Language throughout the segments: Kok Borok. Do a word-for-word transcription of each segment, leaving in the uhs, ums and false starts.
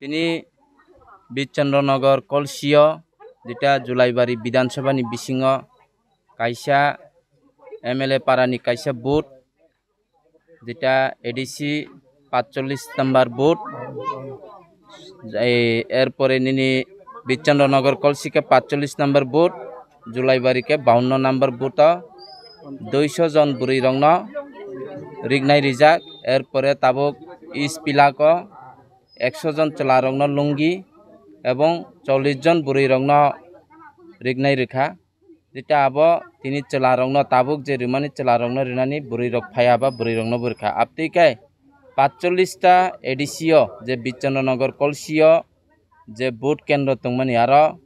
Tini Birchandra Nagar Kolsio, jeta Julaibari Bidhan Sabha ni bisingo kaisa M L A para ni kaisa booth, jeta A D C patchollis number booth, ei, erpore nini Birchandra Nagar Kolsi khe patchollis number booth, Julaibari khe bawanno number booth o duiso jon bwrwi rokno rignai rijak, erpore tabuk East Pilak o ekso jon chwla rokno lungi ebong chollish jon bwrwi rokno rignai rikha. Jeta abo tini chwla rokno tabuk je rimani chwla rokno rinani bwrwi rok phaiya ba bwrwi rokno bo rikha. Abtwi khe patchollis ta A D C o je Birchandra Nagar Kolsi o je booth kendro tongmani aro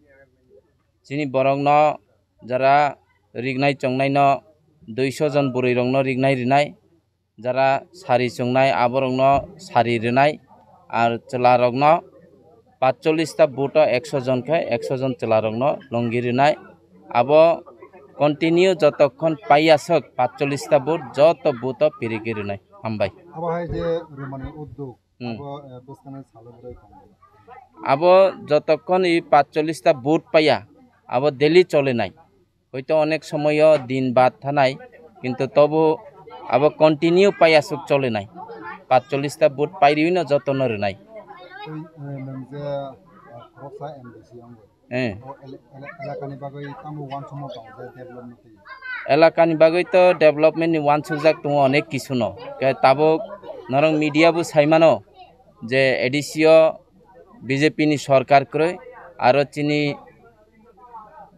chini borokno jara rignai chongnaino duiso jon bwrwi rokno rignai rinai. Jara sari chwngnai aborokno sari rwnai, ar chwlarokno patchollis ta booth o ekso jon khe ekso jon chwlarokno lungi rwnai. Abo continue jotokhon paiya swk patchollis ta booth joto booth o pirigwi rwnai. Hambai. Abo hai je rwmani uddog, Hmm. Abo, eh, bwskangni salo bwrwi tongo. Abo jotokhon i patchollis ta booth paiya, abo daily cholinai. Hoito onek somoyo din bad thanai, kintu tobo abo continue pai aswk cholinai. Patchollis ta booth pairiwino jotono rwnai. Tei, eh, nwng je, eh, khoroksa M D C wngwi. Eh. O ele-, ele-, elakani bagwi tamo uansukma tongo je development twi? Elakani bagwi to development ni uansukjak tongo onek kisuno. Khe tabuk norok media bo saimano je A D C o B J P ni sorkar kwrwi, aro chini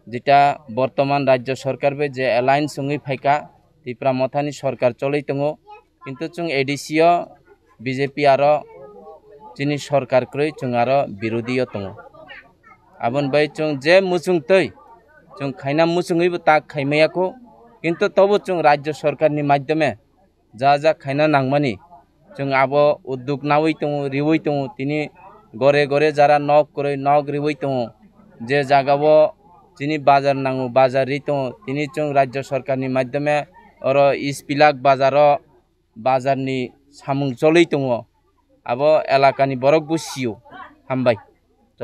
jeta bortoman rajyo sorkar bai je alliance wngwi phaikha, Tipra Mothani sorkar choli tongo, kintu chwng A D C o B J P aro chini sorkar kwrwi chwng aro birodhi o tongo. Aboni bai chwng je muchung twi chwng khaina muchungwi bo tak khaimaya kho, kintu tobo chwng rajyo sorkar ni madhyome ja ja khaina nangmani, chwng abo uddog nawi tongo, riwi tongo, tini gore gore jara nok kwrwi nok riwi tongo, je jagao chini bazar nango bazar ri tongo, tini chwng rajyo sorkar ni madhyome oro East Pilak bazar o bazar ni samung choli tongo, abo elaka ni borok bo sio. Hambai.